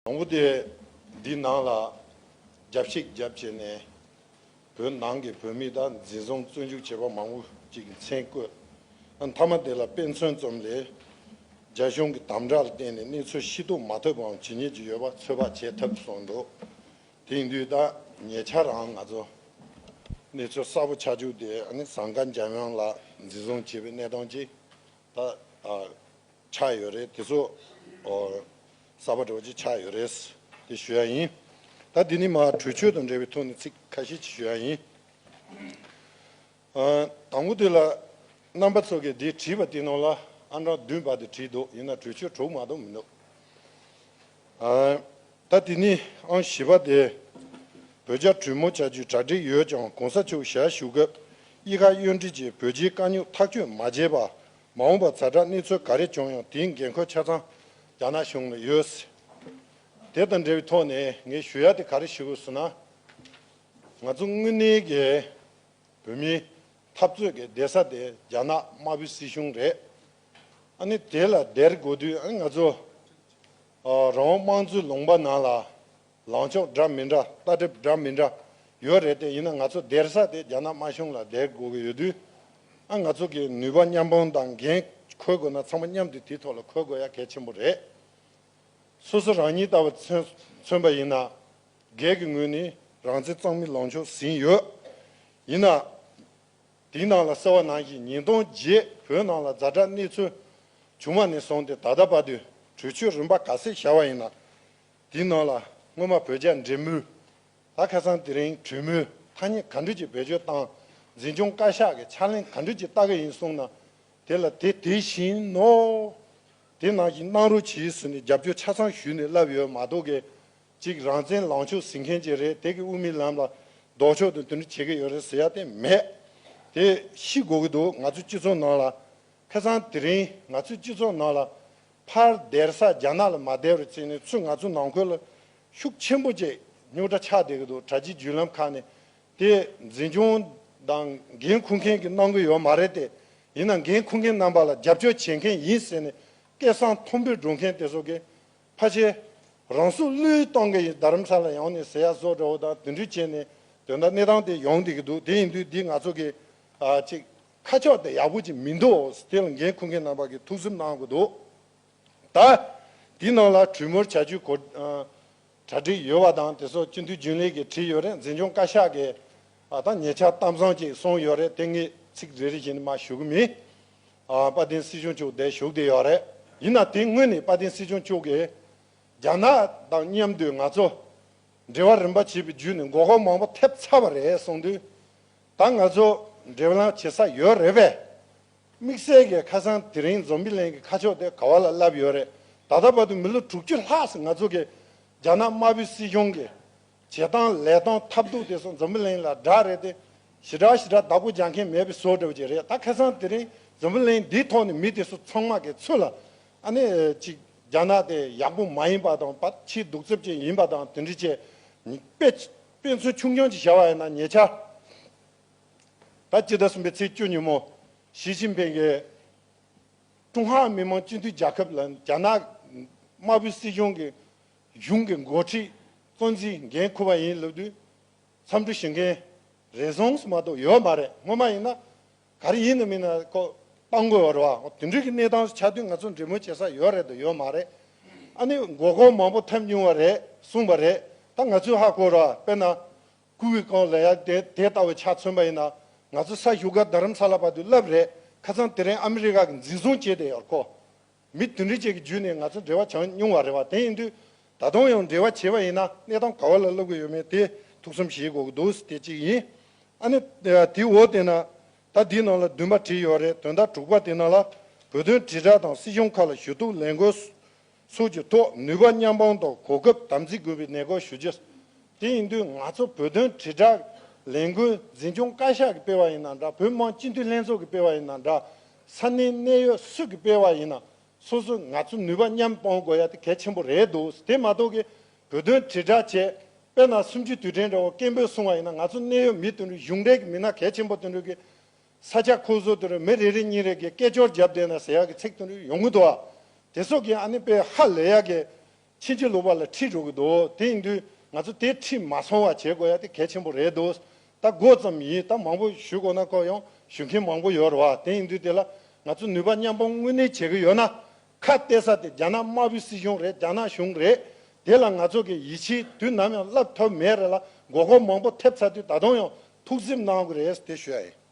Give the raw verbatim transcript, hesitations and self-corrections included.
དང་པོ་དེ་འདི་ནང་ལ་རྒྱབ་བཤིག་རྒྱབ་བྱས་ནས་བོད་ནང་གི་བོད་མི་དང་འཛིན་བཟུང་བཙོན་འཇུག་བྱས་པ་མང་པོ་ཅིག་གི་མཚན་བཀོད། ཨ་མཐའ་མ་དེ་ལ་དཔེ་མཚོན་ཙམ་ལས་རྒྱ་གཞུང་གི་དམ་དྲག་ལ་བརྟེན་ནས་གནས་ཚུལ་ཤེས་རྟོགས་མ་ཐུབ་པའམ་ཇི་སྙེད་ཅིག་ཡོད་པ་ཚོད་དཔག་བྱེད་ཐུབ་སོང་འདུག་དེ་ཡིན་དུས་ད་ཉེ་ཆར་རང་ང་ཚོ་གནས་ཚུལ་གསར་པ་ཆགས་རྒྱུ་དེ་ཨ་ནི་ཟང་ཀ་འཇམ་དབྱངས་ལགས་འཛིན་བཟུང་བྱས་པའི་གནས་སྟངས་ཅིག་ད་ཨ་ཆགས་ཡོད་རེད། དེ་ཚོ་ཨོ་གསར་པ་འདྲ་བོ་ཅིག་ཆགས་ཡོད་རེད། དེ་ཞུ་ཡ་ཡིན། ད་འདི་ནི་མ་གྲོས་ཆོད་དང་འབྲེལ་བའི་ཐོག་ནས་ཚིག་ཁ་ཤས་ཅིག་ཞུ་ཡ་ཡིན། ཨ་དང་པོ་དེ་ལ་རྣམ་པ་ཚོ་གིས་འདི་བྲིས་པ་དེ་ནང་ལ་ཨང་གྲངས་བདུན་བར་དུ་བྲིས་འདུག་ཡིན་ན་གྲོས་ཆོད་གྲུབ་མ་གཏོགས་མི་འདུག་ཨ་ད་དེ་ནི་ཨང་བཞི་པ་དེ། བོད་རྒྱ་གྲོས་མོལ་བྱ་རྒྱུའི་གྲ་སྒྲིག་ཡོད་ཀྱང་གོང་ས་མཆོག་ཞལ་བཞུགས་སྐབས་དབྱི་ཁ་གཡོན་ཁྲི་བཅས་བོད་རྒྱའི་དཀའ་རྙོག་ཐག་གཅོད་མ་བྱས་པར་མ་འོངས་པར་ཛ་དྲག་གནས་ཚུལ་ག་རེ་བྱུང་ཡང་དེའི་འགན་ཁུར་ཆ་ཚང་རྒྱ་ནག་གཞུང་ལ་ཡོད། དེ་དང་འབྲེལ་བའི་ཐོག་ནས་ངས་ཞུ་ཡ་དེ་ག་རེ་ཞུ་དགོས་ཟེར་ན། ང་ཚོ་དངོས་གནས་ཀྱི་བོད་མིའི་འཐབ་རྩོད་ཀྱི་བསྡད་ས་དེ་རྒྱ་ནག་དམར་པོའི་སྲིད་གཞུང་རེད། ཨ་ནི་དེ་ལ་བསྡད་དགོས་དུས་ཨ་ནི་ང་ཚོ་ཨ་རང་དབང་དམངས་གཙོའི་ལུང་པ་ནང་ལ་ལངས་ཕྱོགས་འདྲ་མི་འདྲ་ལྟ་གྲུབ་འདྲ་མི་འདྲ་ཡོད་རེད་དེ། ཡིན་ན་ང་ཚོ་བསྡད་ས་དེ་རྒྱ་ནག་དམར་གཞུང་ལ་བསྡད་དགོས་ཀྱི་ཡོད་དུས་ཨ་ང་ཚོ་གི་ནུས་པ་མཉམ་སྤུངས་དང་འགན་འཁུར་དགོས་ན་ཚང་མ་མཉམ་དུ་དེའི་ཐོག་ལ་འཁུར་དགོས་ཡ་གལ་ཆེན་པོ་རེད། སོ་སོ་རང་ཉིད་ལྟ་བུ་མཚོན་མཚོན་པ་ཡིན་ན། སྒེར་གྱི་ངོས་ནས་རང་བཙན་གཙང་མའི་ལངས་ཕྱོགས་ཟིན་ཡོད། ཡིན་ན། དེའི་ནང་ལ་གསལ་བ་ནང་བཞིན་ཉིས་སྟོང་བརྒྱད་བོད་ནང་ལ་ཛ་དྲག་གནས་ཚུལ་བྱུང་བ་ནས་བཟུང་སྟེ་ད་ལྟ་བར་དུ་གྲོས་ཆོད་རིམ་པ་ག་ཚད་བཞག་པ་ཡིན་ན། དེའི་ནང་ལ་སྔོན་མ་བོད་རྒྱ་འབྲེལ་མོལ། ད་ཁ་སང་དེ་རིང་གྲོས་མོལ་ཐ་སྙད་ག་འདྲ་ཅིག་བེད་སྤྱོད་བཏང་། འཛིན་སྐྱོང་བཀའ་ཤག་གི་ཕྱག་ལེན་ག་འདྲ་ཅིག་ལྟ་གི་ཡིན་གསུངས་ན། དེ་ལ་དེ་དེ་བཞིན་ནོ། དེ་ནང་བཞིན་གནང་རོགས་གྱིས་ཟེར་ནས་རྒྱབ་སྐྱོར་ཆ་ཚང་ཞུས་ནས་ལབ་ཡོད་མ་གཏོགས་གི་ཅིག་རང་བཙན་ལངས་ཕྱོགས་ཟིན་མཁན་ཅིག་རེད། དེ་གི་དབུ་མའི་ལམ་ལ་ལྡོག་ཕྱོགས་དང་དེ་འདྲ་བྱེད་ཀྱི་ཡོད་རེད་ཟེར་ཡ་དེ་མེད། དེ་ཤེས་དགོས་ཀྱི་འདུག་ང་ཚོ་སྤྱི་ཚོགས་ནང་ལ་ཁ་སང་དེ་རིང་ང་ཚོའི་སྤྱི་ཚོགས་ནང་ལ་ཕར་བསྡད་ས་རྒྱ་ནག་ལ་མ་བསྡད་པར་བརྩིས་ནས་ཚུར་ང་ཚོ་ནང་ཁུལ་ལ་ཤུགས་ཆེན་པོ་ཅིག་རྙོག་དྲ་ཆགས་བསྡད་ཀྱི་འདུག་དྲ་རྒྱའི་བརྒྱུད་ལམ་ཁག་ནས་དེ་འཛིན་སྐྱོང་དང་འགན་འཁུར་མཁན་གྱིས་གནང་གི་ཡོད་མ་རེད་དེ། ཡིན་ན་འགན་འཁུར་མཁན་རྣམ་པ་ལ་རྒྱབ་སྐྱོར་བྱེད་མཁན་ཡིན་ཟེར་ནས་སྐད་གསང་མཐོན་པོས་སྒྲོག་མཁན་དེ་ཚོ་གིས་ཕལ་ཆེར་རང་སྲོག་བློས་གཏོང་གི་ཡིན། རྡ་རམ་ས་ལ་ཡོང་ནས་ཟེར་ཡ་བཟོ་འདྲ་བོ་དང་དེ་འདྲ་བྱས་ནས་དོན་དག་གནས་སྟངས་དེ་ཡོང་བསྡད་ཀྱི་འདུག་དེ་ཡིན་དུས་འདི་ང་ཚོ་གི་ཨ་ཅིག་ཁ་ཕྱོགས་དེ་ཡག་པོ་ཅིག་མི་འདུག་དེ་ལ་འགན་འཁུར་མཁན་རྣམ་པ་གིས་ཐུགས་སེམས་གནང་དགོས་འདུག་ད་དེའི་ནང་ལ་གྲོས་མོལ་བྱ་རྒྱུའི་གོ་ཨ་གྲ་སྒྲིག་ཡོད་པ་དང་དེ་ཚོ་སྤྱི་འཐུས་རྒྱུན་ལས་ཀྱིས་བྲིས་ཡོད་རེད། འཛིན་སྐྱོང་བཀའ་ཤག་གིས་ཨ་ད་ཉེ་ཆར་གཏམ་བཟང་ཅིག་གསུངས་ཡོད་རེད། དེ་ངས་ཚིག་རེ་རེ་བཞིན་མར་ཞུ་གི་མིན། ཨ་དཔལ་ལྡན་སྲིད་སྐྱོང་མཆོག་འདིར་བཞུགས་བསྡད་ཡོད་རེད། ཡིན་ན་དེ་སྔོན་ནས་དཔལ་ལྡན་སྲིད་སྐྱོང་མཆོག་གིས་རྒྱ་ནག་དང་མཉམ་དུ་ང་ཚོ་འབྲེལ་བ་རིམ་པ་བྱས་པའི་བརྒྱུད་ནས་མགོ་སྐོར་མང་པོ་ཐེབས་ཚར་བ་རེད་གསུངས་དུས། ད་ང་ཚོ་འབྲེལ་ལམ་བྱེད་ས་ཡོད་རེད་པས། དམིགས་བསལ་གྱི་ཁ་སང་དེ་རིང་འཛམ་བུ་གླིང་གི་ཁ་ཕྱོགས་དེ་ག་བ་ལ་ལབ་ཡོད་རེད། ད་ལྟ་བར་དུ་མི་ལོ་དྲུག་ཅུ་ལྷག་ཙམ་ང་ཚོ་གི་རྒྱ་ནག་དམར་པོའི་སྲིད་གཞུང་གི་བྱེད་སྟངས་ལས་སྟངས་ཐབས་སྡུག་དེ་ཚོ་འཛམ་བུ་གླིང་ལ་བསྒྲགས་རེད་དེ། ཞེ་དྲག་ཞེ་དྲག་བདག་པོ་རྒྱག་མཁན་མེད་པའི་བཟོ་འདྲ་བོ་ཅིག་རེད། ད་ཁ་སང་དེ་རིང་འཛམ་བུ་གླིང་འདིའི་ཐོག་ནས་མི་དེ་ཚོ་ཚང་མ་གི་ཚུར་ལ་ཨ་ནི་ཅིག་རྒྱ་ནག་དེ་ཡག་པོ་མ་ཡིན་པ་དང་། ཕར་ཕྱིའི་གདུག་རྩུབ་ཅིག་ཡིན་པ་དང་དེ་འདྲ་བྱས། དཔེ་དཔེ་མཚོན་ཆུང་ཆུང་ཅིག་བཞག་པ་ཡིན་ན། ཉེ་ཆར་ད་སྤྱི་ཟླ་གསུམ་པའི་ཚེས་བཅུ་ཉིན་མོ་ཞི་ཅིན་ཕིང་གིས་ཀྲུང་ཧྭ་མི་དམངས་སྤྱི་མཐུན་རྒྱལ་ཁབ་ལ་རྒྱ་ནག་དམར་པོའི་སྲིད་གཞུང་གི་གཞུང་གི་འགོ་ཁྲིད་གཙོ་འཛིན་འགན་འཁུར་བ་ཡིན་ལབ་དུས། འཚམས་འདྲི་ཞུ་མཁན་རེ་ཟུང་མ་གཏོགས་ཡོད་མ་རེད། སྔོན་མ་ཡིན་ན་ག་རེ་ཡིན་ནམ་མིན་ན་ཁོ་བཏང་དགོས་པ་རེད་བ། དེ་འདྲའི་གི་གནས་སྟངས་ཆགས་དུས་ང་ཚོ་འབྲེལ་མོལ་བྱེད་ས་ཡོད་རེད་དང་ཡོད་མ་རེད། ཨ་ནི་མགོ་སྐོར་མང་པོ་ཐེབས་མྱོང་བ་རེད་གསུངས་པ་རེད། ད་ང་ཚོས་ཧ་གོ་ར། དཔེར་ན། ཀུ་ཝེ་ཀོང་ལབ་ཡ་དེ་དེ་ལྟ་བུ་ཆ་མཚོན་པ་ཡིན་ན། ང་ཚོ་ས་བཞུགས་སྒར་རྡ་རམ་ས་ལ་བར་དུ་སླེབས་རེད། ཁ་སང་དེ་རིང་ཨ་མི་རི་ཀ་གིས་འཛིན་བཟུང་བྱས་ཏེ་ཡོད་ཁོ། མི་དེ་འདྲ་ཅིག་གི་བརྒྱུད་ནས་ང་ཚོ་འབྲེལ་བ་བྱུང་མྱོང་བ་རེད་བ། དེ་ཡིན་དུས་ད་དུང་ཡང་འབྲེལ་བ་བྱས་པ་ཡིན་ན་གནས་སྟངས་ག་བ་ལ་སླེབས་ཀྱི་ཡོད་མེད་དེ་ཐུགས་བསམ་བཞེས་དགོས་ཀྱི་འདུག་དེ་གཅིག་ཡིན། ཨ་ནི་དེའི་འོག་དེ་ན་ད་འདིའི་ནང་ལ་བདུན་པ་བྲིས་ཡོད་རེད། དོན་དག་དྲུག་པ་དེ་ནང་ལ་བོད་དོན་དྲིལ་བསྒྲགས་དང་སྲིད་གཞུང་ཁག་ལ་ཞུ་གཏུག་ལས་འགུལ་སོགས་ཀྱི་ཐོག་ནུས་པ་མཉམ་སྤུངས་དང་གོ་སྐབས་དམ་འཛིན་དགོས་པའི་ནན་སྐུལ་ཞུ་རྒྱུ། དེ་ཡིན་དུས་ང་ཚོ་བོད་དོན་དྲིལ་བསྒྲགས་ལས་འགུལ་འཛིན་སྐྱོང་བཀའ་ཤག་གིས་སྤེལ་བ་ཡིན་ན་འདྲ། བོད་མི་མང་སྤྱི་འཐུས་ལྷན་ཚོགས་ཀྱིས་སྤེལ་བ་ཡིན་ན་འདྲ། ས་གནས་གནད་ཡོད་སུ་གིས་སྤེལ་བ་ཡིན་ན་སོ་སོ་ང་ཚོ་ནུས་པ་མཉམ་སྤུངས་དགོས་ཡ་དེ་གལ་ཆེན་པོ་རེད་འདུག་དེ་མ་གཏོགས་ཀྱི་བོད་དོན་དྲིལ་བསྒྲགས་བྱས། དཔེར་ན་གསུམ་བཅུའི་དུས་དྲན་འདྲ་བོ་སྐད་འབོད་གསུང་བ་ཡིན་ན། ང་ཚོ་གནད་ཡོད་མི་དེ་འདྲ་གཞུང་འབྲེལ་གྱི་མི་སྣ་གལ་ཆེན་པོ་དེ་འདྲ་གི་ས་ཆ་ཁོ་ཚོ་དེ་རུ་མི་རེ་རེ་གཉིས་རེ་གིས་སྐད་ཅོར་བརྒྱབ་བསྡད་ན་ཟེར་ཡག་གི་ཚིག་དེ་འདྲ་ཡོང་གི་འདུག་ཨ། དེ་ཚོ་གིས་ཨ་ནི་དཔེ་ཧ་ལས་ཡག་གི་ ཕྱིན་ཅི་ལོག་པ་ལ་ཁྲིད་འགྲོ་གི་འདུག་དེ་ཡིན་དུས་ང་ཚོ་དེ་ཁྲིད་མ་སོང་བ་བྱེད་དགོས་ཡ་དེ་གལ་ཆེན་པོ་རེད་འདུག་ད་འགོ་ཙམ་ཡིན། ད་མང་པོ་ཞུ་དགོས་ན་ཁོ་ཡང་ཞུ་མཁན་མང་པོ་ཡོད་རེད་བ། དེ་ཡིན་དུས་དེ་ལ་ང་ཚོ་ནུས་པ་མཉམ་སྤུངས་དངོས་གནས་བྱེད་ཀྱི་ཡོད་ན། ཁ་གཏད་ས་དེ་རྒྱ་ནག་དམར་པོའི་སྲིད་གཞུང་རེད། རྒྱ་ནག་གཞུང་རེད། དེ་ལ་ང་ཚོ་གི་ཡིད་ཆེས་དུས་ནམ་ཡང་བརླག་ཐབས་མེད་རེད་ལ། མགོ་སྐོར་མང་པོ་ཐེབས་ཚར་དུས་ད་དུང་ཡང་ཐུགས་སེམས་གནང་དགོས་རེད་དེ་ཞུ་ཡ་ཡིན།